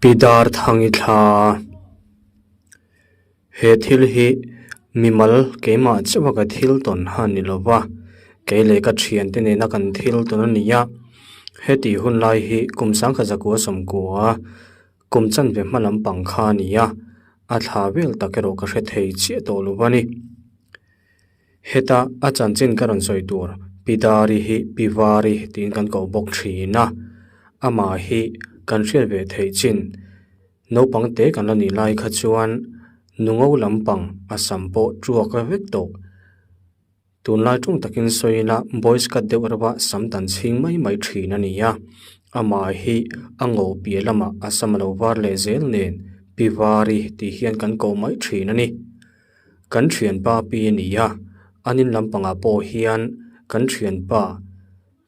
Pi Darthangi thla. He thil hi mimal keimah chauha ka thil tawn ha ni lo va, kei leh ka thiante nena kan thil tawn a ni a. Heti hun lai hi kum sangkhat zakua sawmkua kum chanve hma lampang kha a ni a, a thla vel tak erawh ka hre thei chiah tawh lo va ni. Heta a chanchin ka rawn sawi tur Pi Dari hi Pi Vari tiin kan koh bawk thin a, amah hi kan hriat ve theih chin. Naupang te kan la nih lai kha chuan nu ngo lampang a sam pawh tuak a vek tawh. Tunlai tawng takin sawi ila boys cut deuh reuha sam tan chhing mai mai thin a ni a, amah hi a ngo piah lamah a sam a lo var leh zel nen Pi Vari tih hian kan koh mai thin a ni. Kan thianpa pi a ni a, an in lampangah pawh hian kan thianpa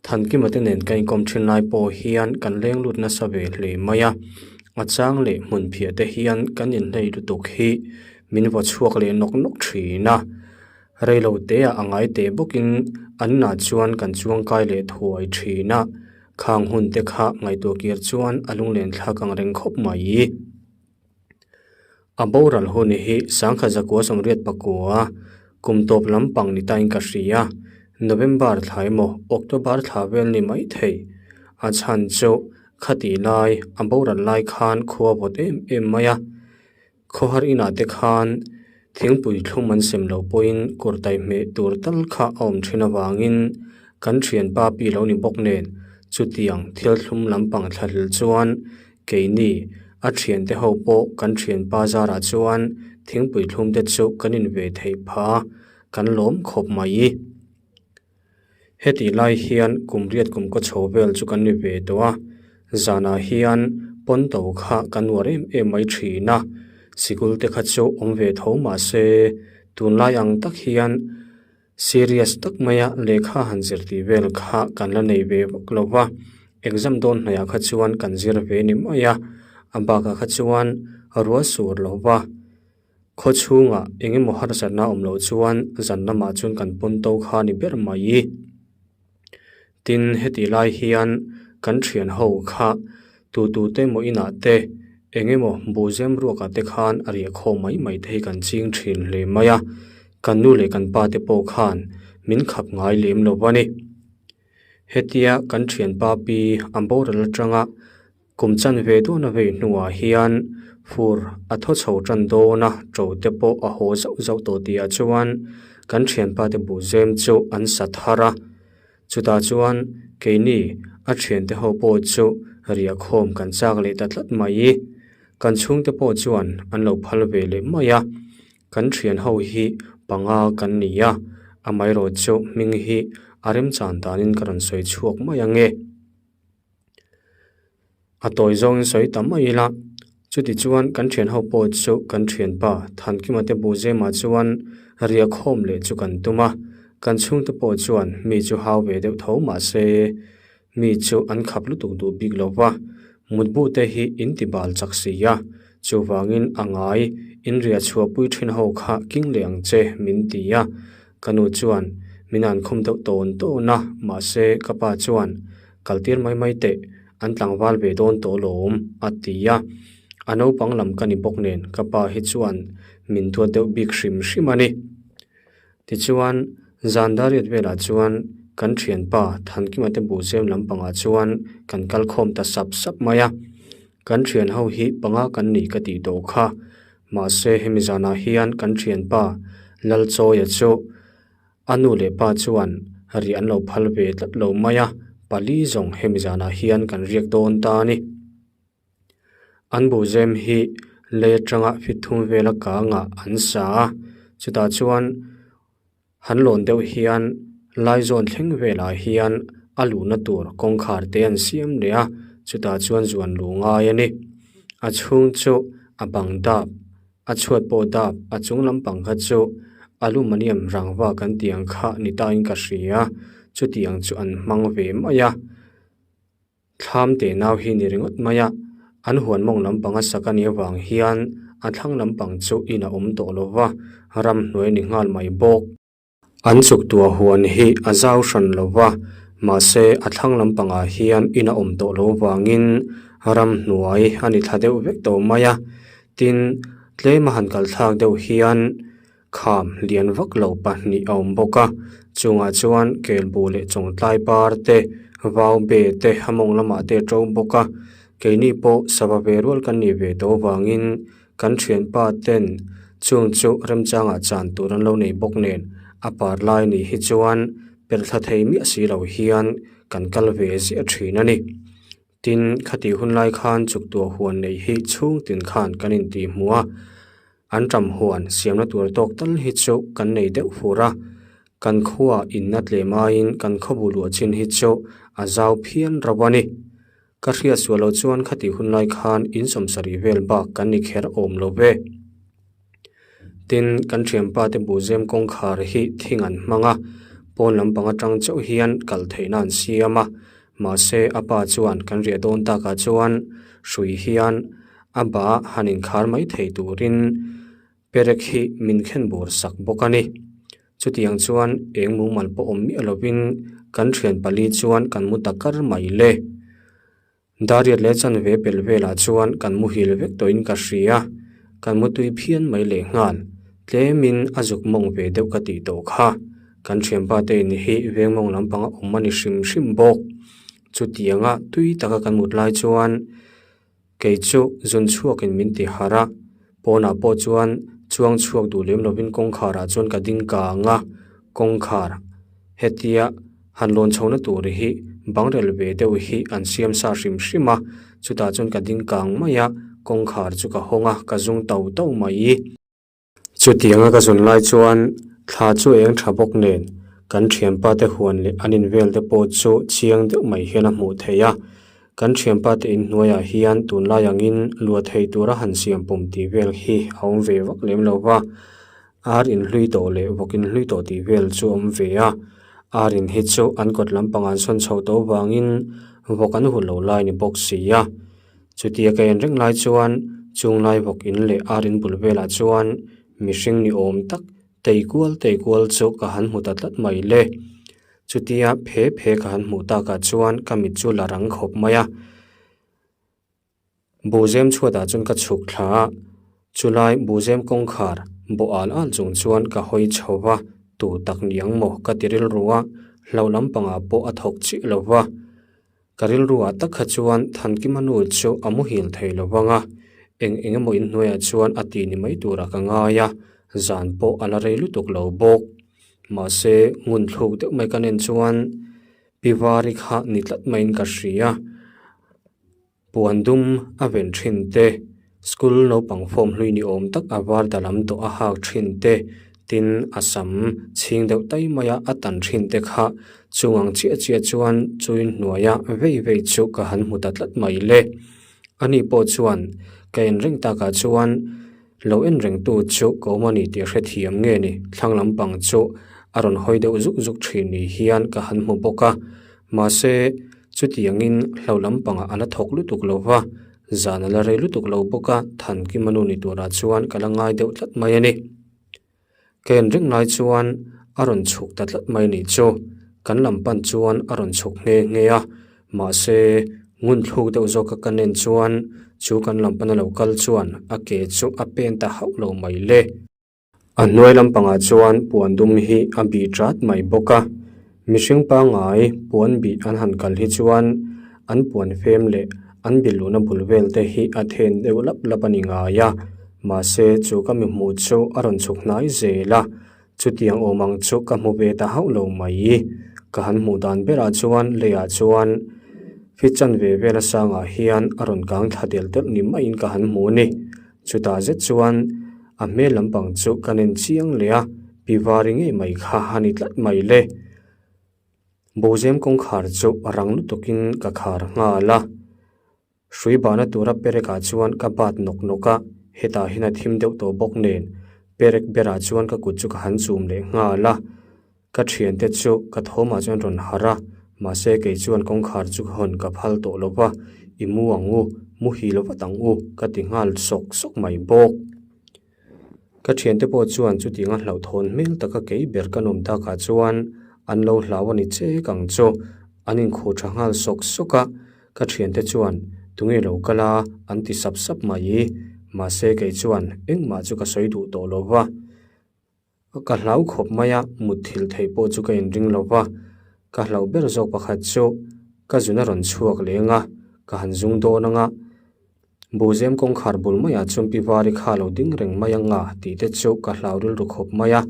Thankima te nen kan inkawm thin lai pawh hian kan leng lut nasa ve hle mai a, a chang leh hmun phiah te hian kan inhlei lutuk hi min vaw chhuak leh nawk nawk thin a, reilo te ah a ngai teh bawkin an inah chuan kan chuangkai leh thuai thin a, khang hun te kha ngaihtuah kir chuan a lunglen thlak ang reng khawp mai. A boral hun hi sangkhat zakua sawmriat pakua kum tawp lampang ni tain ka hria. November thla emaw October thla vel ni mai thei. A chhan chu khatih lai a boral lai khan khua vawt em em mai a. Khawhar inah te khan thingpui thlum an sem loh pawhin kurtai hmeh tur tal kha a awm thin avangin kan thianpa pi lo ni bawk nen chutiang thil thlum lampang thlahlel chuan Keini, a thiante ho pawh kan thianpa zarah chuan thingpui thlum te chu kan in ve theih pha a, kan lawm khawp mai. Hetih lai hian kum riat kum kaw chho vel chu kan ni ve tawh a, zanah hian pawnto kha kan uar em em mai thin a, sikul te kha chu awm ve tho mah se tunlai ang tak hian Serious tak maia lehkha han zir tih vel kha kan la nei ve vak lo va, exam dawn hnaiah kha chuan kan zir ve ni mai a, a bakah kha chuan ruah sur lo va, khaw chhungah eng emaw harsatna awm loh chuan zan lamah chuan kan pawn to kha ni ber mai. Tin, hetih lai hian kan thian ho kha tu tu te emaw inah te eng emaw buhzem ruakah te khan a riah khawm mai mai te hi kan ching thin hle mai a, kan nu leh kan pa te pawh khan min khap ngai lem lo a ni. Hetia kan thianpa pi a boral atanga Kum chan ve dawn a vei hnuah hian fur a thaw chho tan dawn a, ṭo te pawh a haw zauh zauh tawh tihah chuan kan thianpa te buhzem chu an sa thar a. Chutah chuan keini a thiante ho pawh chu riah khawm kan chak leh ta tlat mai. Kan chhungte pawh chuan an lo phal ve leh mai a, kan thian ho hi panga kan ni a, amaherawhchu hming hi a remchan danin ka rawn sawi chhuak mai ange. A tawi zawngin sawi ta mai ila, chuti chuan kan thian ho pawh chu kan thianpa Thankima te Buhzema chuan riah khawm leh chu kan tum a, kan chhungte pawh chuan mi chu hau ve deuh tho mah se mi chu an khap lutuk duh bik lo va, mutbu te hi in ti bal chak si a, chuvangin a ngai in riah chhuahpui thin ho kha king leh ang che min ti a, ka nu chuan min an khum deuh tawn tawn a, mahse ka pa chuan Kal tir mai mai teh, an tlangval ve dawn tawh lawm, a ti a. A naupang lam ka ni bawk nen ka pa hi chuan min duat deuh bik hrim hrim a ni. Tichuan, zan dariat velah chuan kan thianpa Thankima te buhzem lampangah chuan kan kal khawm ta sap sap mai a. Kan thian ho hi panga kan ni ka tih tawh kha. Mahse hemi zanah hian kan thianpa Lalchawia chu A nu leh pa chuan ri an lo phal ve tlat lo mai a, pali zawng hemi zanah hian kan riak dawn ta a ni. An buhzem hi lei atanga fit thum vela kangah an sa a, chutah chuan han lawn deuh hian laizawn thleng velah hian a luhna tur kawngkhar te an siam leh a, chutah chuan zuan luh ngai a ni. A chhung chu a bang dap. A chhuat pawh dap a chung lampang kha chu aluminium rangva kan tih ang kha ni tain ka hria, chutiang chu an hmang ve mai a. Thlam teh nau hi ni ringawt mai a, an huan mawng lampanga sak a nih avang hian a thlang lampang chu in a awm tawh lo va, ramhnuai a ni nghal mai bawk. An chuk tuah huan hi a zau hran lo va, mahse a thlang lampangah hian in a awm tawh lo vangin Ramhnuai a ni thla deuh vek tawh mai a, tin tlem a han kal thlak deuh hian kham lian vak lo pahnih a awm bawk a, chungah chuan kelbu leh chawngtlai par te vau be te a mawng lamah te a to bawk a, keini pawh sava ve rual kan nih ve tawh avangin kan thianpa ten chung chu remchangah chan tur an lo nei bawk nen a par lai ni hi chuan perh thla thei miah si lo hian kan kal ve ziah thin a ni. Tin, khatih hun lai khan chuktuah huan neih hi chhung tin khan kan intih hmuh a, an ṭam huan siamna tur tawk tal hi chu kan nei deuh fur a, kan khuaa inna tlem aiin kan khawbu luah chin hi chu a zau phian rauh a ni. Ka hriat suah loh chuan khatih hun lai khan in sawmsarih vel bak kan ni kher awm lo ve. Tin, kan thianpa te buhzem kawngkhar hi thing an hmang a, pawn lampang atang chauh hian kal theihna an siam a, mahse a pa chuan kan riah dawn takah chuan hrui hian a ba han inkhar mai thei turin perek hi min khen bur sak bawk a ni. Chutiang chuan eng mumal pawh awm miah lovin kan thian pali chuan kan mu ta kar mai le. Dariat leh chanve pel velah chuan kan muhil vek tawhin ka hria, kan mutui phian mai leh nghal. Tlemin a zuk mawng ve deuh ka tih tawh kha. Kan thianpa te in hi veng mawng lampanga awm a ni hrim hrim bawk. Chutianga tui taka kan mut lai chuan kei chu zun chhuakin min ti harh a, pawnah pawh chuan chuang chhuak duh lem lovin kawngkharah chuan ka ding kang a, kawngkhar hetia Han lawn chhohna tur hi bangrel ve deuh hi an siam sa hrim hrim a, chutah chuan ka ding kang mai a, kawngkhar chu ka hawng a, ka zung tau tau mai. Chutianga ka zun lai chuan thla chu eng tha bawk nen kan thianpa te huan leh an invel te pawh chu chiang deuh mai hian a hmuh theih a, kan thianpa te inhnuaiah hian tunlai angin luah thei tura han siam pawm tih vel hi a awm ve vak lem lo va. Ar inhlui tawh leh vawk inhlui tawh tih vel chu awm ve a, ar in hi chu an kawt lampang an sawn chho tawh vangin vawk an hul lo lai ni bawk si a. Chutia ka en reng lai chuan chung lai vawk in leh ar in bul velah chuan mihring ni awm tak tei kual tei kual chu ka han hmu ta tlat mai le. Chutia phe phe ka han hmuh takah chuan ka mit chu la rang khawp mai a. Buhzem chhuatah chuan ka chhuk thla a, chulai buhzem kawngkhar bawh al al chung chuan ka hawi chho va, tu tak ni ang maw ka ti rilru a, hlauh lampangah pawh a thawk chiah lo va. Ka rilruah tak kha chuan Thankima nu chu a muhil thei lo vang a, eng eng emaw inhnuaiah chuan a ti ni mai turah ka ngai a, zan pawh a la rei lutuk lo bawk. Mahse, ngun thluk deuh mai ka nen chuan Pi Vari kha ni tlat maiin ka hria. Puan dum a ven thin te, school naupang form hlui ni awm tak a var da lam tawh a hak thin te, tin a sam chhing deuh tai mai a a tan thin te kha chung ang chiah chiah chuan chuin hnuaia vei vei chu ka han hmu ta tlat mai le. Ani pawh chuan ka en reng takah chuan lo en reng tu chu ka awm a ni tih hrethiam nge ni thlang lampang chu a rawn hawi deuh zuk zuk thin ni hian ka han hmu bawk a, mahse Chutiangin hlo lampangah a la thawk lutuk lo va, zan a la rei lutuk lo bawk a, Thankima nu ni turah chuan ka la ngai deuh tlat mai a ni. Ka en reng lai chuan a rawn chhuk ta tlat mai nih chu, kan lam pan chuan a rawn chhuk nghe nghe a, mahse ngun thluk deuh zawka ka nen chuan chu kan lam pana lo kal chuan a ke chu a pen ta hauh lo mai le. A hnuai lampangah chuan puan dum hi a bih chat mai bawk a, mihring pangngai puan bih an han kal hi chuan an puan fem leh an bilh luhna bul vel te hi a then deuh lap lap a ni ngai a, mahse chu ka mi hmuh chu a rawn chhuk hnai zel a, chutiang awm ang chu ka hmu ve ta hauh lo mai. Ka han hmuh dan berah chuan leiah chuan fit chanve vel a sangah hian a rawn kang thla del deuh ni maiin ka han hmu a ni. Chutah zet chuan a hmel lampang chu ka nen chiang leh a, pi vari ngei mai kha a ni tlat mai le. Bozem kawngkhar chu rang lutukin ka khar nghal a, hrui bahna tura perekah chuan ka bat nawk nawk a, hetah hian a thim deuh tawh bawk nen perek berah chuan ka kut chu ka han chum leh nghal a. Ka thiante chu ka thawmah chuan rawn harh a, mahse kei chuan kawngkhar chu ka hawn ka phal tawh lo va, i mu ang u, mu hi lo vat ang u, ka ti nghal sawk sawk mai bawk. Ka thiante pawh chuan chutianga hlauhthawn hmel taka kei ber ka nawm takah chuan an lo hlau a ni chek ang chu, an inkhuh tha nghal sawk sawk a, ka thiante chuan Tunge lo kal a? an ti sap sap mai. Mahse kei chuan engmah chu ka sawi duh tawh lo va. Ka hlau khawp mai a, mutthilh theih pawh chu ka inring lo va. Ka hlauh ber zawk pakhat chu ka zun a rawn chhuak leng a, ka han zung dawn ang a. Buzem kawngkhar bul maiah chuan Pi Vari kha a lo ding reng mai ang a tih te chu ka hlau rilru khawp mai a.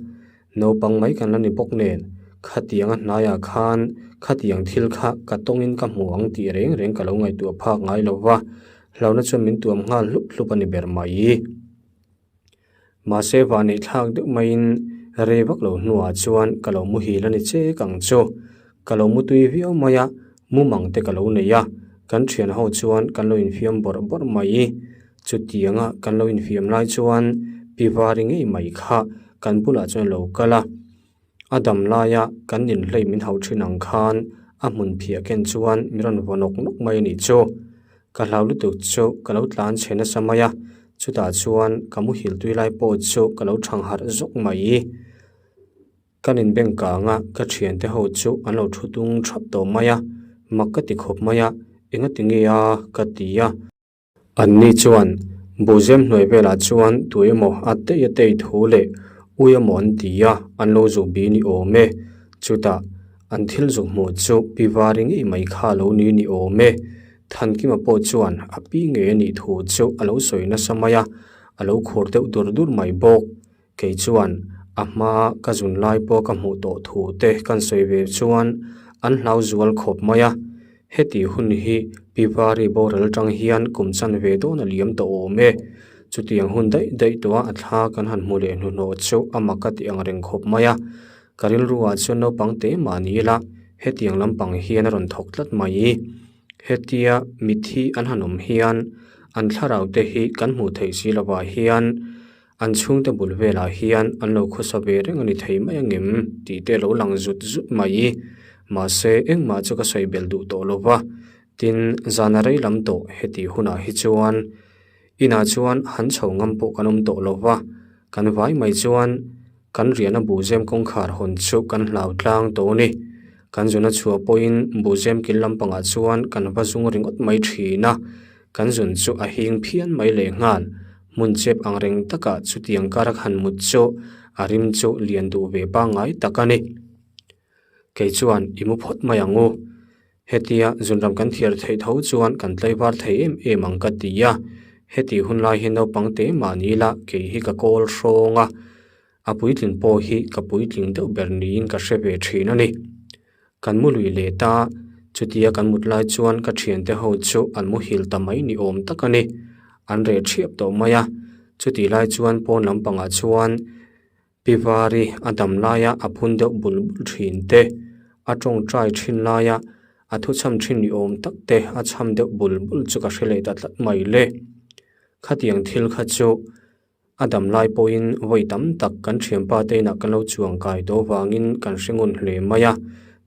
Naupang mai kan la ni bawk nen, khatiang a hnaiah khan khatiang thil kha ka tawngin ka hmu ang tih reng reng ka lo ngaihtuah phak ngai lo va, hlauhna chuan min tuam nghal hlup hlup a ni ber mai. Mahse vahneih thlak deuh maiin rei vak lo hnuah chuan ka lo muhil a ni chek ang chu. Ka lo mutui viau mai a, mumang te ka lo nei a, kan thian ho chuan kan lo infiam bawrh bawrh mai. Chutianga kan lo infiam lai chuan Pi Vari ngei mai kha kan bulah chuan a lo kal a. A dam laia kan inhlei min hauh thin ang khan a hmun phiah ken chuan mi rawn vaw nawk nawk mai a nih chu. Ka hlau lutuk chu ka lo tlan chhe nasa mai a, chutah chuan ka muhil tui lai pawh chu ka lo thang harh zawk mai. Kan inbeng kang a, ka thiante ho chu an lo thu tung thap tawh mai a, mak ka ti khawp mai a, engati nge a ka ti a. Anni chuan Buzem hnuai velah chuan tu emaw a tei a tei thu leh ui emaw an ti a, an lo zuk bi ni awm e. Chutah an thil zuk hmuh chu pi vari ngei mai kha a lo ni ni awm e. Thankima pawh chuan a pi ngei a nih thu chu a lo sawi nasa mai a, a lo khur deuh dur dur mai bawk. Kei chuan a hma ka zun lai pawh ka hmuh tawh thu te kan sawi ve chuan an hlau zual khawp mai a, heti hun hi Pi Vari boral atang hian kum chan ve dawn a liam tawh awm e. Chutiang hun daih daih tawha a thla kan han hmu leh hnuhnawh chu a mak a ti ang reng khawp mai a, ka rilruah chuan naupang te mah ni ila hetiang lampang hian a rawn thawk tlat mai. Hetia mithi an han awm hian an thlarau te hi kan hmuh theih si lovah hian An chhungte bul velah hian an lo khawsa ve reng a ni thei mai angem tih te lo lang zut zut mai. Mahse, engmah chu ka sawi belh duh tawh lo va, tin, zana rei lam tawh heti hunah hi chuan inah chuan han chho ngam pawh kan awm tawh lo va, kan vai mai chuan kan riahna buhzem kawngkhar hawn chu kan hlau tlang tawh a ni. Kan zuna chhuah pawhin buhzem kil lampangah chuan kan va zung ringawt mai thin a, Kan zun chu a hing phian mai leh nghal. Hmun chep ang reng takah chutiang kar a khan mut chu a rim chu lian duh ve pangngai tak a ni. Kei chuan i mu phawt mai ang u. Hetia zunram kan thiar theih tho chuan kan tlaivar thei em em ang ka ti a. Heti hun lai hi naupang te mah ni ila kei hi ka kawl hrawng a. A puitling pawh hi ka puitling deuh ber niin ka hre ve thin a ni. Kan mu lui leh ta, chutia kan mut lai chuan ka thiante ho chu an muhil ta mai ni awm tak a ni. An reh thiap tawh mai a, chutih lai chuan pawn lampangah chuan Pi Vari a dam laia a phun deuh bul bul thin te, a tawngtai thin laia a thuchham thin ni awm tak te a chham deuh bul bul chu ka hre leh ta tlat mai le. Khatiang thil kha chu A dam lai pawhin vawi tam tak kan thianpa te inah kan lo chuang kai tawh vangin kan hre ngun hle mai a,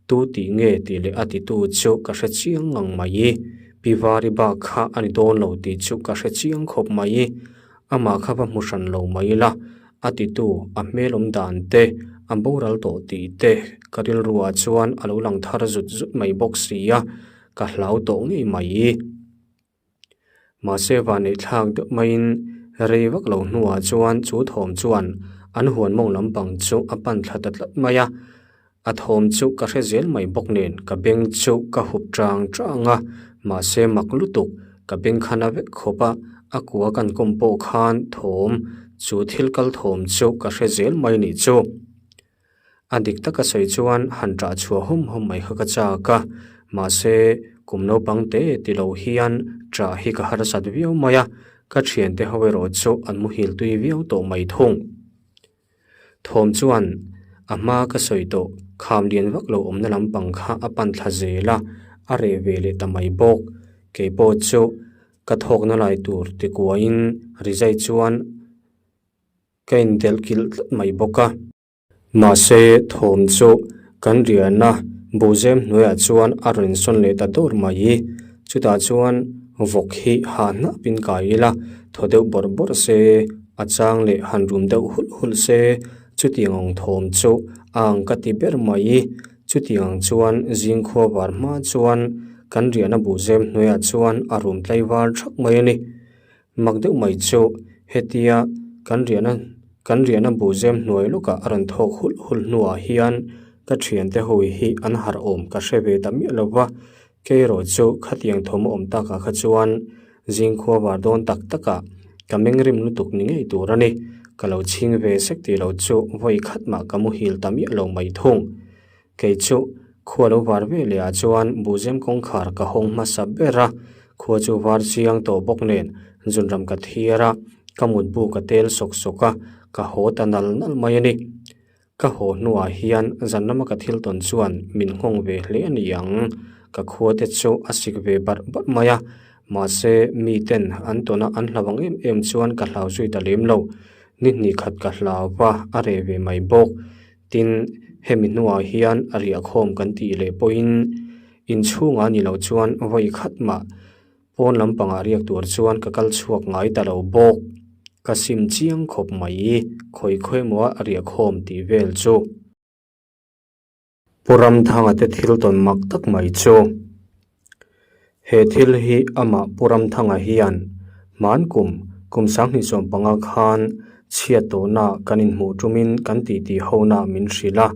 tu tih nge tih leh a titu chu ka hre chiang ngang mai. Pi Vari bak kha a ni dawn lo tih chu ka hre chiang khawp mai. Amah kha va hmu hran lo mai la, a titu a hmel awm dan te, a boral tawh tih te ka rilruah chuan a lo lang thar zut zut mai bawk si a, ka hlau tawh ngei mai. Mahse vanneih thlak deuh maiin rei vak lo hnuah chuan chu thawm chuan an huan mawng lampang chu a pan thla ta tlat mai a. A thawm chu ka hre zel mai bawk nen ka beng chu ka hup chang chang a, mahse mak lutuk ka beng khan a vek khawp a, a kua kan kawm pawh khan thawm chu thil kal thawm chu ka hre zel mai nih chu. A dik taka sawi chuan han ṭah chhuah hawm hawm mai kha ka chak a, mahse kum naupang te ti lo hian ṭah hi ka harsat viau mai a, ka ṭhiante ho erawh chu an muhil tui viau tawh mai thung. Thawm chuan a hma ka sawi tawh kham lian vak lo awmna lampang kha a pan thla zel a, a reh ve leh ta mai bawk. Kei pawh chu ka thawkna lai tur tikuain rizai chuan Ka indelh kilh tlat mai bawk a. Mahse, thawm chu kan riahna buhzem hnuaiah chuan a rawn insawn leh ta dawr mai. Chutah chuan vawk hi hah hnapin kai ila, thaw deuh bawrh bawrh se, a chang leh han rum deuh hulh hulh se, chutiang ang thawm chu a ang ka ti ber mai. Chutiang ang chuan zingkhua var hma chuan Kan riahna buhzem hnuaiah chuan a rum tlaivar thak mai a ni. Mak deuh mai chu hetia kan riahna kan riahna buhzem hnuai lawkah a rawn thawk hulh hulh hnuah hian ka thiante ho hi an harh awm ka hre ve ta miah lo va. Kei erawh chu khatiang thawm a awm takah kha chuan zingkhua var dawn tak takah ka mengrim lutuk ni ngei tur a ni. Ka lo chhing ve sek tih loh chu vawi khat mah ka muhil ta miah lo mai thung. Kei chu khua lo var ve leh ah chuan buhzem kawngkhar ka hawng hmasa ber a, khua chu var chiang tawh bawk nen zunram ka thiar a, ka mutbu ka tel sawk sawk a, ka haw ta nal nal mai a ni. Ka haw hnuah hian zan lama ka thil tawn chuan min nghawng ve hle a ni ang. Ka khua te chu a sik ve barh barh mai a, mahse mi ten an tawna an hlau ang em em chuan ka hlau zui ta lem lo. Ni hnih khat ka hlau va, a reh ve mai bawk. Tin, hemi hnuah hian a riahkhawm kan tih leh pawhin inchhungah ni lo chuan vawi khat mah Pawn lampangah riak tur chuan ka kal chhuak ngai ta lo bawk. Ka sim chiang khawp mai, khawi khawi emaw a riahkhawm tih vel chu. Pu Ramthanga te thil tawn mak tak mai chu. He thil hi amah Pu Ramthanga hian hman kum kum 2015 khan chhiat tawhna kan inhmuh tumin kan titi hona min hrilh a,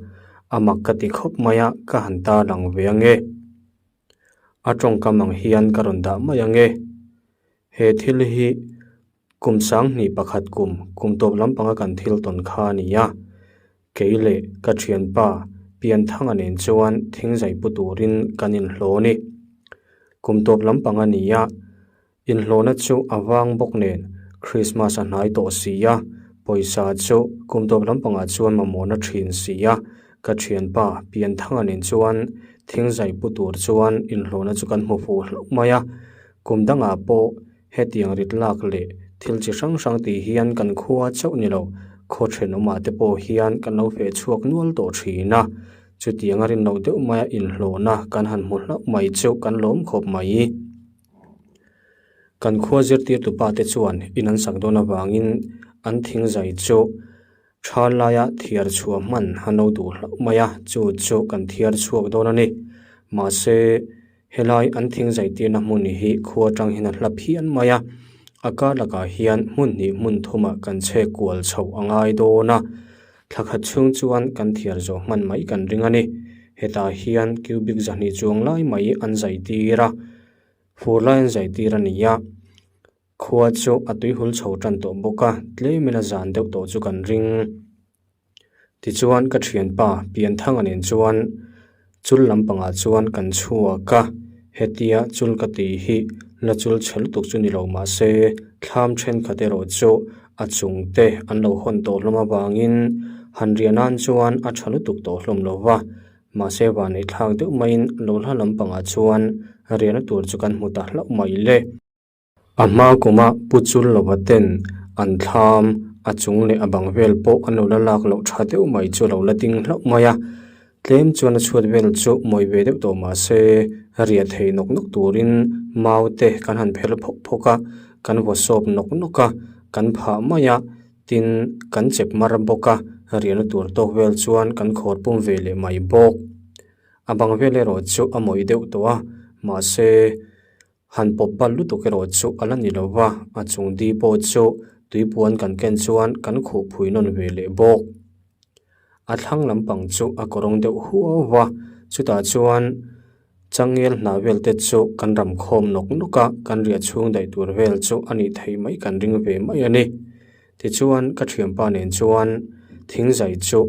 a mak ka ti khawp mai a, ka han tarlang ve ange. A tawngkam ang hian ka rawn dah mai ang e. He thil hi kum 21 kum kum tawp lampanga kan thil tawn kha a ni a. Kei leh ka thianpa Pianthanga nen chuan thingzai pu turin kan inhlaw a ni. Kum tawp lampang a ni a. Inhlawhna chu a vang bawk nen Christmas a hnai tawh si a, pawisa chu kum tawp lampangah chuan mamawhna thin si a, ka thianpa Pianthanga nen chuan thingzai pu tur chuan inhlawhna chu kan hmu fuh hlauh mai a, kum dangah pawh hetiang rit lak leh thil chi hrang hrang tih hian kan khua chauh ni lo, khaw thenawmah te pawh hian kan lo feh chhuak nual tawh thin a, chutiang a rin loh deuh maia inhlawhna kan han hmu hlauh mai chu kan lawm khawp mai. Kan khua zirtirtu pa te chuan in an sak dawn avangin an thing zai chu tha laia thiar chhuah hman an lo duh hlauh mai a, chu chu kan thiar chhuak dawn a ni. Mahse, helai an thing zai tirna hmun hi khua atang hian a hla phian mai a, a kar lakah hian hmun hnih hmun thumah kan chhe kual chhoh a ngai dawn a. Thla khat chhung chuan kan thiar zawh hman mai kan ring a ni. Hetah hian cubic 200 chuang lai mai an zai tir a. Fur lai an zai tir a ni a, khua chu a tuihul chho tan tawh bawk a, tlemin a zan deuh tawh chu kan ring. Tichuan ka thianpa Pianthanga nen chuan chul lampangah chuan kan chhuak a, hetia chul ka tih hi la chul chhe lutuk chu ni lo mahse thlam thenkhat erawh chu a chung te an lo hawn tawh hlawm avangin han riah nan chuan a tha lutuk tawh hlawm lo va. Mahse vanei thlak deuh maiin lo hla lampangah chuan riahna tur chu kan hmu ta hlauh mai le. A hma kuma Pu Chul lova ten an thlam, a chung leh a bang vel pawh an lo la lak loh tha deuh mai chu a lo la ding hlauh mai a. Tlem chuan a chhuat vel chu mawi ve deuh tawh mahse riah thei nawk nawk turin mau te kan han phel phawk phawk a, kan vaw sawp nawk nawk a, kan phah mai a. Tin, kan chep mar bawk a, riahna tur tawk vel chuan kan khawr pum ve leh mai bawk. A bang vel erawh chu a mawih deuh tawh a, mahse, han pawp bal lutuk erawh chu a la ni lo va, a chung di pawh chu tuipuan kan ken chuan kan khuh phui nawn ve leh bawk. A thlang lampang chu a kawrawng deuh huau va, chutah chuan Changel hna vel te chu kan ram khawm nawk nawk a, kan riah chhung daih tur vel chu a nih theih mai kan ring ve mai a ni. Tichuan ka thianpa nen chuan thing zai chu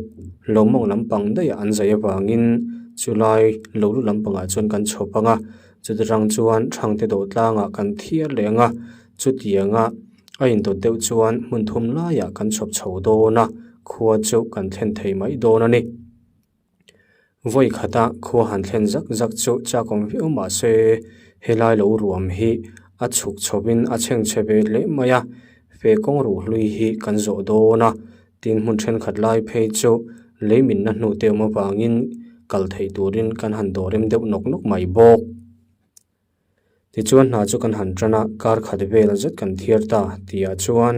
lo mawng lampang daih an zai avangin chulai lo lu lampangah chuan kan chhawp ang a, chuti rang chuan thangte dawh tlangah kan thiar leh ang a, chutianga a indawt deuh chuan hmun thum laiah kan chhawp chho dawn a, khua chu kan thlen thei mai dawn a ni. Vawi khata khua han thlen zak zak chu chak awm viau mah se helai lo ruam hi a chhuk chho in a chheng chhe ve hle mai a, fe kawng ruh hlui hi kan zawh dawn a, tin hmun thenkhat lai phei chu lei minna hnu te awm avangin kal theih turin kan han dawh rem deuh nawk nawk mai bawk. Tichuan hna chu kan han tan a, kar khat vel zet kan thiar ta tihah chuan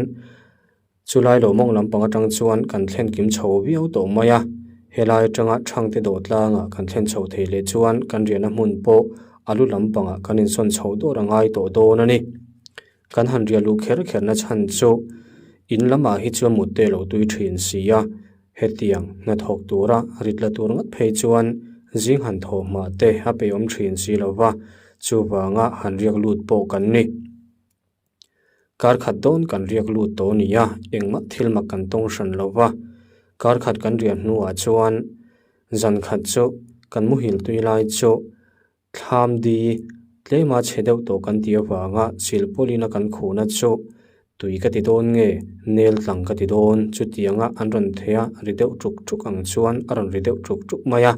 chulai lo mawng lampang atang chuan kan thlen kim chho viau tawh mai a, helai atanga thangte dawh tlangah kan thlen chho thei leh chuan kan riahna hmun pawh a lu lampangah kan insawn chhoh dawr a ngai tawh dawn a ni. Kan han riah luh kher kher na chhan chu in lamah hi chuan mut te a lo tui thin si a, hetiang hnathawk tura rit la tur ngat phei chuan zing han thawh hmah te a pe awm thin si lo va, chuvanga han riak lut pawh kan ni. Kar khat dawn kan riak lut tawh a ni a, engmah thil mak kan tawng hran lo va, kar khat kan riah hnuah chuan zan khat chu kan muhil tui lai chu Thlam di tlema chhe deuh tawh kan tih avanga silpawlina kan khuhna chu tui ka ti dawn nge nel tlang ka ti dawn chutianga an rawn thei a ri deuh tuk tuk ang chuan a rawn ri deuh tuk tuk mai a.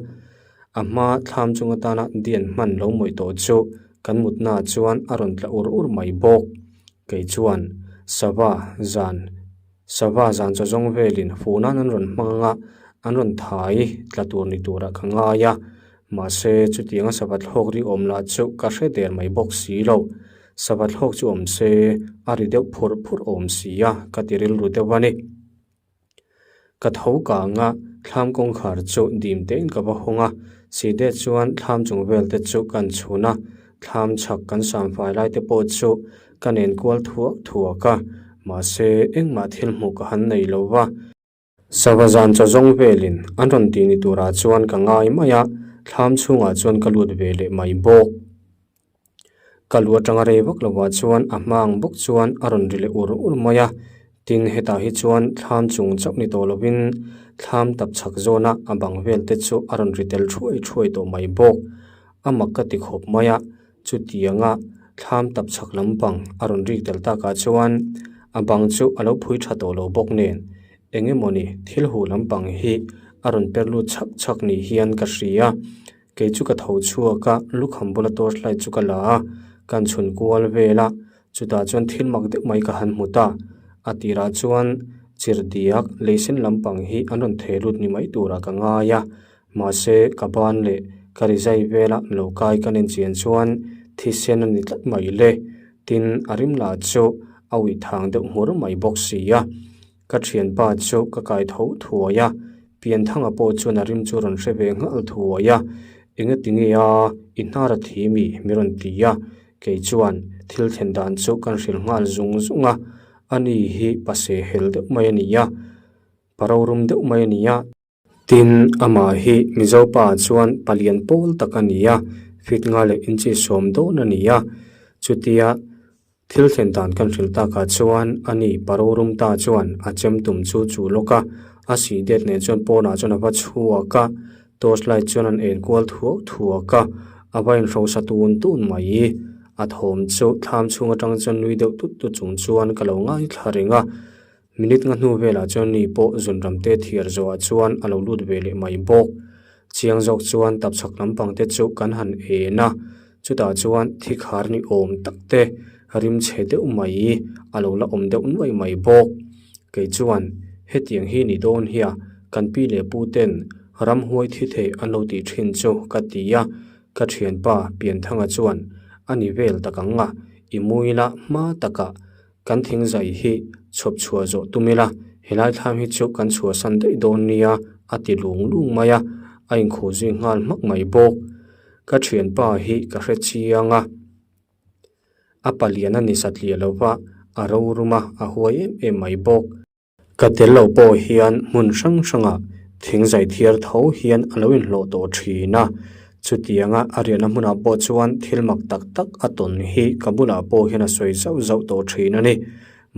A hma thlam chung atana dian hman lo mawih tawh chu kan mutnaah chuan a rawn tla ur ur mai bawk. Kei chuan sava zan Sava zan chaw zawng velin fuh nan an rawn hmang anga an rawn thai tla tur ni turah ka ngai a, mahse chutianga sava thlawk ri awm lah chu ka hre der mai bawk si lo. Sava thlawk chu awm se a ri deuh phurh phurh awm si a ka ti rilru deuh a ni. Ka tho kang a, thlam kawngkhar chu dim tein ka va hawng a, sihde chuan thlam chung vel te chu kan chhun a, thlam chhak kan samfai lai te pawh chu Ka nen kual thuak thuak a, mahse engmah thil hmuh ka han nei lo va. Sava zan chaw zawng velin an rawn tih ni turah chuan ka ngai mai a, thlam chhungah chuan ka lut ve leh mai bawk. Ka lu atanga rei vak lovah chuan a hma ang bawk chuan a rawn ri leh ur ur mai a, tin hetah hi chuan thlam chung chauh ni tawh lovin thlam tap chhak zawna a bang vel te chu a rawn ri tel thuai thuai tawh mai bawk. A mak ka ti khawp mai a. Chutianga thlam tap chhak lampang a rawn rik tel takah chuan a bang chu a lo phui tha tawh lo bawk nen eng emawni thil huh lampang hi a rawn per lut chhak chhak ni hian ka hria. Kei chu ka tho chhuak a, lukham bula torch light chu ka la a, kan chhun kual vel a, chutah chuan thil mak deuh mai ka han hmu ta. A tirah chuan chirhdiak lei sen lampang hi an rawn theh lut ni mai turah ka ngai a, Mahse, ka ban leh ka rizai vela lo kai ka nen chian chuan thisen a ni tlat mai le. Tin, a rim lah chu a uih thang deuh hmur mai bawk si a. Ka thianpa chu ka kai tho thuai a, Pianthanga pawh chuan a rim chu rawn hre ve nghal thuai a. Engati nge a, i hnar a thi mi? mi rawn ti a. Kei chuan thil thlen dan chu kan hrilh nghal zung zung a, ani hi pase hel deuh mai a ni a, pa rorum deuh mai a ni a. Tin, amah hi Mizo pa chuan palian pawl tak a ni a, fit nga leh inchi sawm dawn a ni a. Chutia thil thlen dan kan hrilh takah chuan ani parorum ta chuan a chem tum chu chu lawk a, a sih det nen chuan pawnah chuan a va chhuak a, torch light chuan an en kual thuak thuak a, a va inhrosa tun tun mai. A thawm chu thlam chhung atang chuan nui deuh tut tut chung chuan ka lo ngaithla reng a. Minute nga hnu velah chuan ni pawh zunram te thiar zawhah chuan a lo lut ve leh mai bawk. Chiang zawk chuan tapchhak lampang te chu kan han en a, chutah chuan thikhar ni awm tak te rim chhe deuh mai a lo la awm deuh nuai mai bawk. Kei chuan hetiang hi ni dawn hia kan pi leh pu ten ramhuai thi theih an lo tih thin chu ka ti a, ka thianpa Pianthanga chuan a ni vel tak ang a, i muila hma takah Kan thingzai hi chhawp chhuah zawh tum ila, helai thlam hi chu kan chhuahsan daih dawn nia a ti lung lung mai a, a inkhuh zui nghal hmak mai bawk. Ka thianpa hi ka hre chiang a, a palian a ni satliah lo va, a rorum a, a huai em em mai bawk. Ka tel lo pawh hian hmun hrang hrangah thingzai thiar tho hian a lo inhlawh tawh thin a, chutianga a riahna hmunah pawh chuan thil mak tak tak a tawn hi ka bulah pawh hian a sawi zauh zauh tawh thin a ni.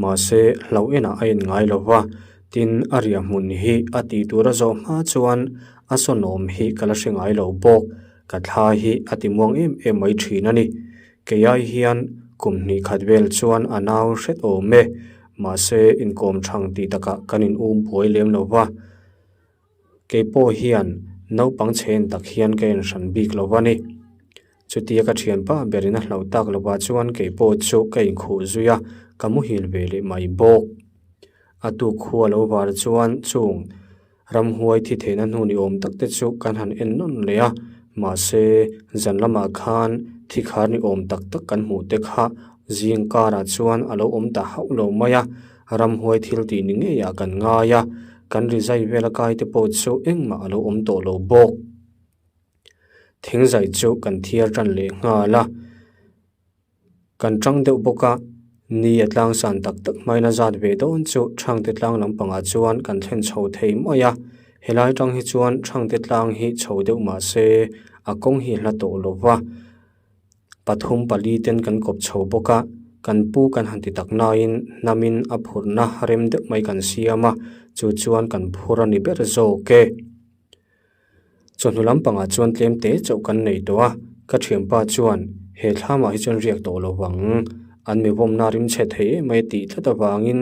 Mahse, hlauh enah a in ngai lo va, tin a riah hmun hi a tih tur a zawh hma chuan a sawnawm hi ka la hre ngai lo bawk, ka thla hi a ti muang em em mai thin a ni. Keiai hian kum hnih khat vel chuan a nau hret awm e, mahse inkawm thang tih takah kan in um buai lem lo va. Kei pawh hian naupang chhe en tak hian ka en hran bik lo va ni. Chutia ka thianpa berin a hlauh tak lovah chuan kei pawh chu ka inkhuh zui a, ka muhil ve leh mai bawk. A tuk khua lo var chuan chung Ramhuai thi theihna hnu ni awm tak te chu kan han en nawn leh a, mahse zan lamah khan thi khar ni awm tak tak kan hmuh te kha zing karah chuan a lo awm ta hauh lo mai a, ramhuai thil tih ni ngeiah kan ngai a, kan rizai vela kai te pawh chu engmah a lo awm tawh lo bawk. Thingzai chu kan thiar tan leh nghal a, kan tang deuh bawk a, ni a tlang san tak tak hmain a zat ve dawn chu Thangte tlang lampangah chuan kan thlen chho thei mai a, helai tang hi chuan Thangte tlang hi chho deuh mah se a kawng hi a hla tawh lo va. Pathum pali ten kan kawp chho bawk a, kan pu kan han ti tak nain hnamin a phurhna rem deuh mai kan siam a, chu chuan kan phur a ni ber zawk e. Chawhnu lampangah chuan tlem te chauh kan nei tawh a, ka thianpa chuan he thlamah hi chuan riak tawh lo vang, an mi vawmna rimchhe thei em mai tih tlat avangin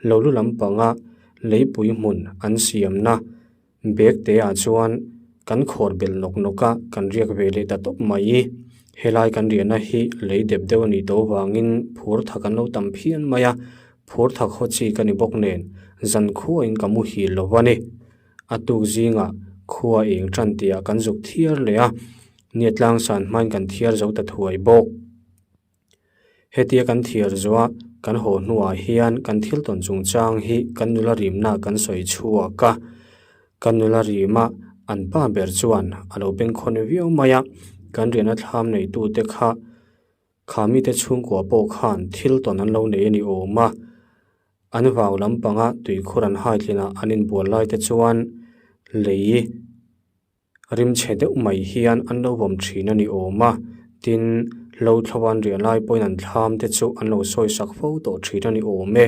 lo lu lampanga leipui hmun an siamna Bag te ah chuan kan khawr belh nawk nawk a, kan riak ve leh ta tawp mai. Helai kan riahna hi lei dep deuh a nih tawh avangin phur thak an lo tam phian mai a, phur thak haw chi ka ni bawk nen zan khuain ka muhil lo va ni. A tuk zingah khua eng tan tihah kan zuk thiar leh a, nia tlang san hmain kan thiar zo ta thuai bawk. Hetia kan thiar zuah kan haw hnuah hian kan thil tawn chungchang hi kan nula rimna kan sawi chhuak a, kan nula rima an pa ber chuan a lo bengkhawn viau mai a, kan riahna thlam neitute kha kha mite chhungkua pawh khan thil tawn an lo nei a ni awm a, an vau lampanga tuikhur an haitlinah an inbual lai te chuan lei. Rimchhe deuh mai hian an lo vawm thin a ni awm a, tin, lo thloan riah lai pawhin an thlam te chu an lo sawi sak fo tawh thin a ni awm e.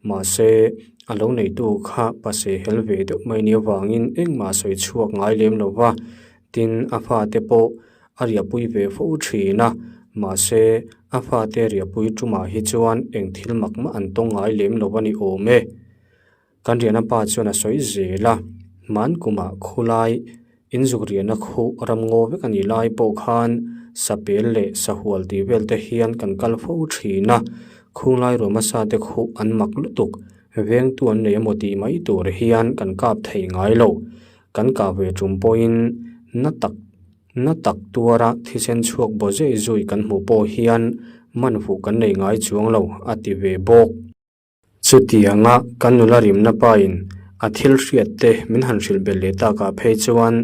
Mahse, a lo neitu kha pase hel ve deuh mai ni avangin engmah sawi chhuak ngai lem lo va, tin, a fate pawh a riahpui ve fo thin a, mahse, a fate riahpui tumah hi chuan eng thil mak mah an tawng ngai lem lo a ni awm e. Kan riahna pa chuan a sawi zel a, hman kumah khulai inzuk riahna khuh ram ngaw vek a nih lai pawh khan sapel leh sahual tih vel te hian kan kal fo thin a, khunglai ruahmasa te khuh an mak lutuk, vengtu an nei emaw tih mai tur hian kan kap thei ngai lo, kan kah ve tum pawhin na tak na tak tuara thisen chhuak baw zui zui kan hmuh pawh hian man fuh kan nei ngai chuang lo a ti ve bawk. Chutianga kan nula rimna pain a thil hriat te min han hrilh belh leh takah phei chuan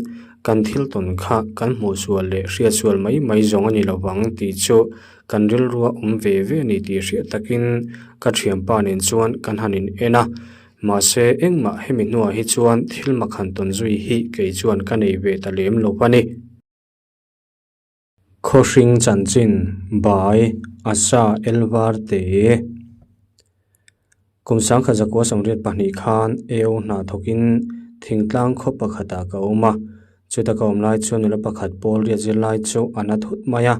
kan thil tawn kha kan hmuh sual leh hriat sual mai mai zawng a ni lo vang tih chu kan rilrua awm ve ve a ni tih hriat takin ka thianpa nen chuan kan han in en a. Mahse engmah hemi hnuah hi chuan thil mak han tawn zui hi kei chuan ka nei ve ta lem lo a ni. Khawhring chanchin bai Asa Elvar te Kum sangkhat zakua sawmriat pahnih khan AO hna thawkin thingtlang khaw pakhatah ka awm a, chuta ka awm lai chuan nula pakhat pawl riat zir lai chu a na thut mai a,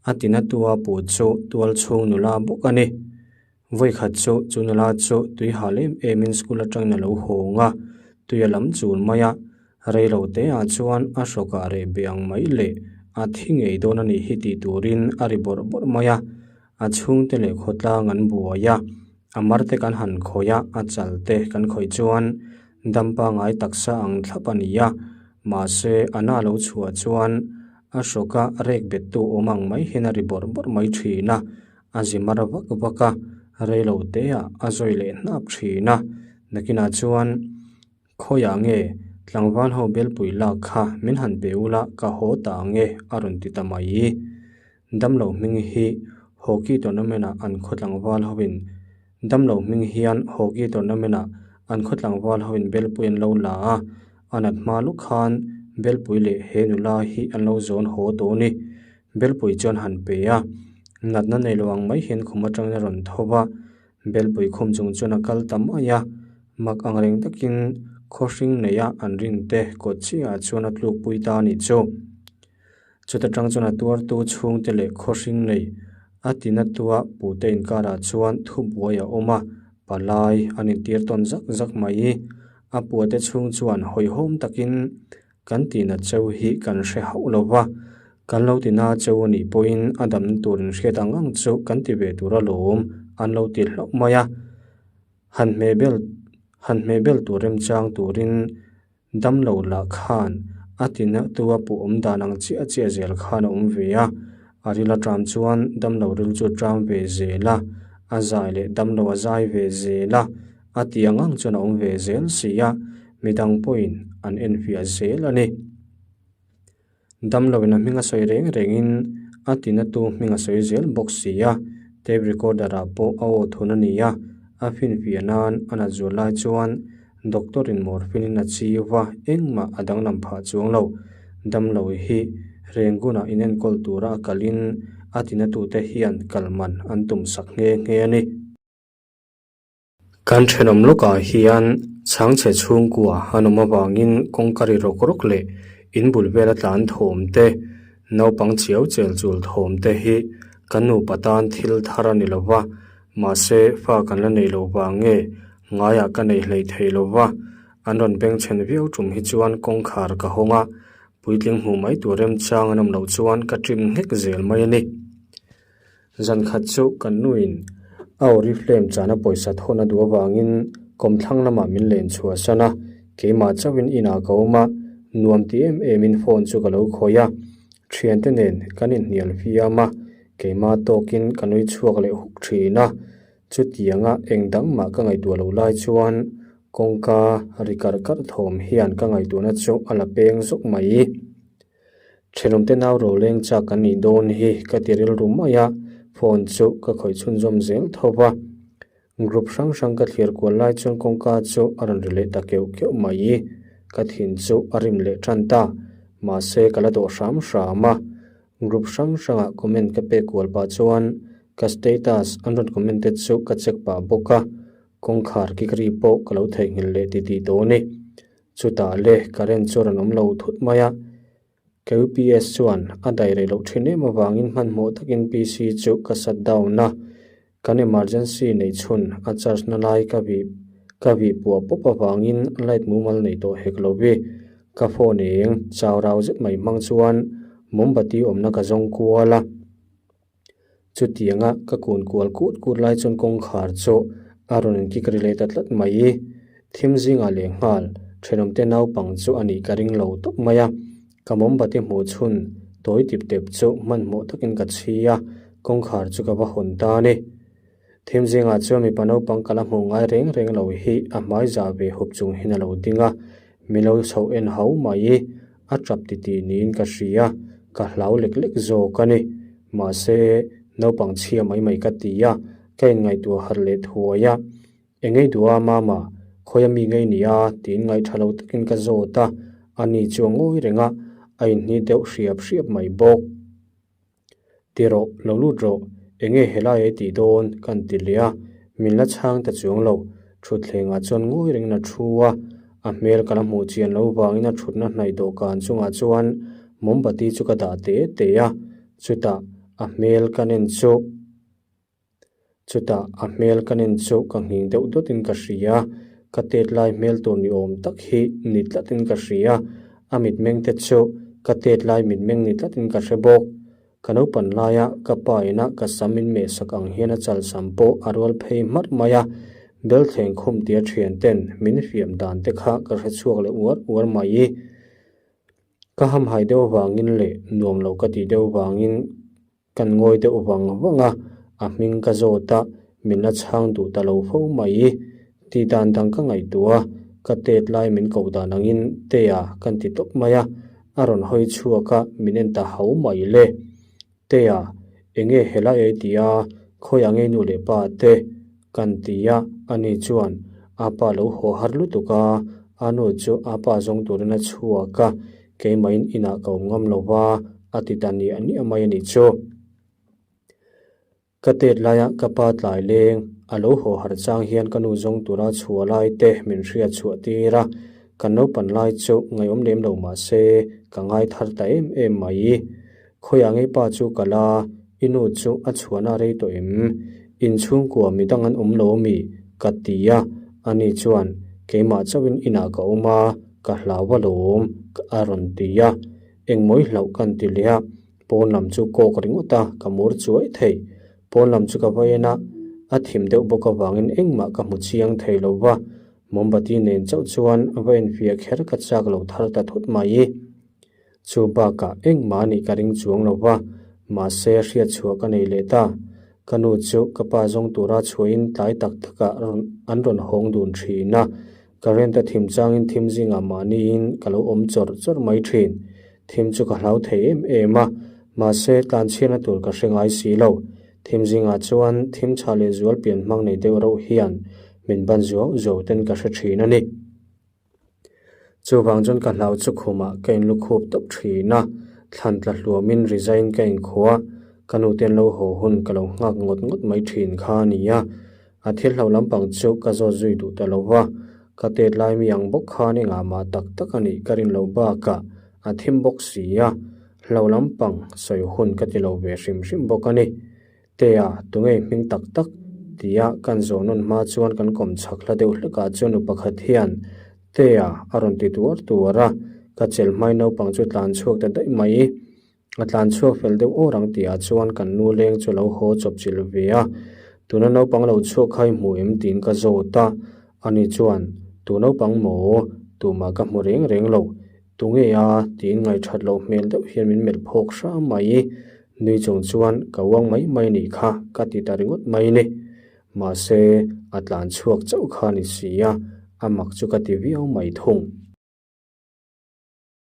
a tina tua puh chu tual chhung nula bawk a ni. Vawikhat chu chu nula chu tui hal em emin school atangin a lo hawng a, tui a lam chul mai a, reilo te ah chuan a hrawkah reh be ang mai leh a thi ngei dawn a nih hi tih turin a ri bawrh bawrh mai a, a chhungte leh khawtlang an buai a, a mar te kan han khawih a, a chal te kan khawih chuan dam pangai taksa ang thlap a ni a, mahse a na lo chhuah chuan a hrawka rek bettu awm ang mai hian a ri bawrh bawrh mai thin a. A zi mar vak vak a, reilo te ah a zawi leh hnap thin a. Nakinah chuan khawiah nge tlangval ho belpui lak kha min han pe ula ka haw ta ang e a rawn ti ta mai. Damlo hming hi hockey tournament ah an khaw tlangval hoin damlo hming hian hockey tournament ah an khaw tlangval hoin belpui an lo la a, a nat hma luk khan belpui leh he nula hi an lo zawn haw tawh a ni. Belpui chuan han pe a, natna nei lo ang mai hian khum atangin a rawn tho va, Belpui khum chung chuan a kal ta mai a, mak ang reng takin khawhring neia an rin te kawt chiahah chuan a tlukpui ta a nih chu. Chuta tang chuan a tuartu chhungte leh khawhring nei a tina tua pute inkarah chuan thubuai a awm a, palai an intir tawn zak zak mai. A puate chhung chuan hawihhawm takin Kan tihna cheu hi kan hre hauh lo va, kan lo tina cheu a nih pawhin a damna tur inhriat ang ang chu kan ti ve tur alawm an lo ti hlauh mai a. Han hmeh bel han hmeh bel tur remchang turin damlo lah khan a tina tu a puh awm dan ang chiah chiah zel khan a awm ve a, a ril aṭam chuan damlo ril chu a ṭam ve zel a, a zai leh damlo a zai ve zel a. A ti ang ang chuan a awm ve zel si a, midang pawhin an enfiah zel a ni. Damloin a hming a sawi reng rengin a tinatu hming a sawi zel bawk si a, tape recorder ah pawh a aw thun a ni a, a finfiah nan a nat zual lai chuan doctor in morphine in a chiu va, engmah a danglam phah chuang lo. Damlo hi Rengunah inenkawl tura a kalin a tinatute hian kal man an tum sak nghe nghe a ni. Kan thenawm lawkah hian chhangchhe chhungkua an awm avangin kawngka ri rawk rawk leh in bul vela tlan thawm te, naupang chiau chel chul thawm te hi kan nupa tan thil thar a ni lo va, mahse fa kan la nei lo vang nge ngaiah ka nei hlei thei lo va, an rawn bengchhen viau tum hi chuan kawngkhar ka hawng a, puitling hmuh mai tur remchang an awm loh chuan ka ṭim nghek zel mai a ni. Zan khat chu kan nuin a oriflame chana pawisa thawn a duh avangin kawmthlang lamah min len chhuah san a, keimah chauhin inah ka awm a, nuam ti em emin phone chu ka lo khawih a, thiante nen kan inhnial fiam a, keimah tawkin ka nui chhuak leh huk thin a, chutianga eng dang mah ka ngaihtuah loh lai chuan kawngka ri karh karh thawm hian ka ngaihtuahna chu a la peng zawk mai. Thenawmte nau roleng chak kan nih dawn hi ka ti rilru mai a, phone chu ka khawih chhunzawm zel tho va. Group hrang hrang ka thlir kual lai chuan kawngka chu a rawn ri leh ta keuh keuh mai. Ka thin chu a rim leh tan ta, mahse ka la dawh hram hram a. Group hrang hrangah comment ka pek kual pah chuan ka status an rawn comment te chu ka check pah bawk a, kawngkhar kik ri pawh ka lo theihnghilh leh titih tawh a ni. Chutah le current chu a rawn awm lo thut mai a, KUPS chuan a daih rei loh thin em avangin hmanhmawh takin PC chu ka shut down a, kan emergency nei chhun a charge na lai ka vih ka vih puah pawp avangin light mumal nei tawh hek lo vi. Ka phone eng chau rau zet mai hmang chuan mombati awmna ka zawng kual a. Chutianga ka kun kual kut kut lai chuan kawngkhar chu a rawn inkik ri leh ta tlat mai i, thim zingah leh nghal thenawmte naupang chu a nih ka ring lo tawp mai a, ka mombati hmuh chhun tawi tip tep chu hmanhmawh takin ka chhi a, kawngkhar chu ka va hawn ta a ni. Thim zingah chuan mipa naupang ka la hmuh ngai reng reng lo hi a hmai zah ve hup chung hian a lo ding a, mi lo chhoh en hau mai i, a tap titih niin ka hria, ka hlau lek lek zawk a ni. Mahse, naupang chhia mai mai ka ti a, ka inngaihtuah harh leh thuai a. Engei duh a mama, khawia mi ngei nia tiin ngaihtha lo takin ka zawt a, ani chu a ngawi reng a, a inhni deuh hriap hriap mai bawk. Ti rawh, lo lut rawh, enge helai ei tih dawn kan ti leh a, min la chhang ta chuang lo. Thutthlengah chuan ngawi rengin a thu a, a hmel ka la hmuh chian lo vangin a thutna hnaih dawhkan chungah chuan mombati chu ka dah te te a, chutah a hmel ka nen chu. Chutah a hmel ka nen chu ka nghing deuh dawtin ka hria, ka tet lai hmel tur ni awm tak hi ni tlatin ka hria, a mitmeng te chu ka tet lai mitmeng ni tlatin ka hre bawk. Ka naupan laia ka pa ina ka sam min mehsak ang hian a chalsam pawh a rual phei hmarh mai a, belthleng khum tia thian ten min fiam dan te kha ka hre chhuak leh uar uar mai. Ka hamhai deuh vangin leh nuam lo ka tih deuh vangin Kan ngawi deuh vang vang a, a hming ka zawt a, min la chhang duh ta lo fo mai. Tih dan dang ka ngaihtuah a, ka tet lai min koh dan angin Tea kan ti tawp mai a, a rawn hawi chhuak a, min en ta hau mai le. Tea, enge helai ei ti a, khawiah ngei nu leh pa te? Kan ti a, ani chuan a pa lo haw har lutuk a, a nu chu a pa zawng turin a chhuak a, Keimahin inah ka awm ngam lo va, a ti ta niah niah mai a nih chu. Ka tet laia ka pa tlai leng, a lo haw harh chang hian ka nu zawng tura chhuah lai te min hriat chhuah tir a, kan naupan lai chu ngaihawm lem lo mah se ka ngai thar ta em em mai. Khawiah ngei pa chu ka la, i nu chu a chhuahna rei tawh em? Inchhungkua midang an awm lo ami? ka ti a, ani chuan keimah chauhin inah ka awm a, Ka hlau a lawm, a rawn ti a. Engmawi hlauh kan ti leh a, pawn lam chu kawk ringawt a, ka mur chuai thei. Pawn lam chu ka va en a, a thim deuh bawk avangin engmah ka hmu chiang thei lo va, mombati nen chauh chuan va enfiah kher ka chak lo thar ta thut mai. Chu bakah engmah anih ka ring chuang lo va, mahse hriat chhuah ka nei leh ta. Ka nu chu ka pa zawng tura chhuahin tlai tak takah an rawn hawng dun thin a, current a thim changin thim zingah mahniin ka lo awm chawrh chawrh mai thin. Thim chu ka hlau thei em em a, mahse tlanchhiatna tur ka hre ngai si lo. Thim zingah chuan thim chhah leh zual pian hmang nei deuh reuh hian min ban zuau zuau ten ka hre thin a ni. Chuvang chuan ka hlau chu khumah ka inlukhup tawp thin a, thlan tla hluamin resign ka inkhua, ka nute an lo haw hun ka lo nghak ngawt ngawt mai thin kha a ni a. A thil hlo lampang chu ka zawt zui duh ta lo va, ka tet lai mi ang bawk khan engah mah tak tak a nih ka rin loh bakah a thim bawk si a, hlo lampang sawi hun ka ti lo ve hrim hrim bawk a ni. Tea, tunge hming tak tak? tia kan zawh nawn hma chuan kan kawm chhak hla deuh hlekah chuan nu pakhat hian Tea a rawn ti tuar tuar a, ka chelh hmai naupang chu tlan chhuak ta daih mai. A tlan chhuak fel deuh awr ang tihah chuan kan nu leng chu lo haw chawp chilh ve a, Tuna naupang lo chhuak kha i hmu em? tiin ka zawt a. Ani chuan, Tu naupang maw? Tumah ka hmu reng reng lo. Tunge a? tiin ngaihthat loh hmel deuh hian min melh phawk hram mai. Nui chung chuan, Ka uang mai mai nih kha, ka ti ta ringawt mai ni. Mahse, a tlan chhuak chauh kha a ni si a, a mak chu ka ti viau mai thung.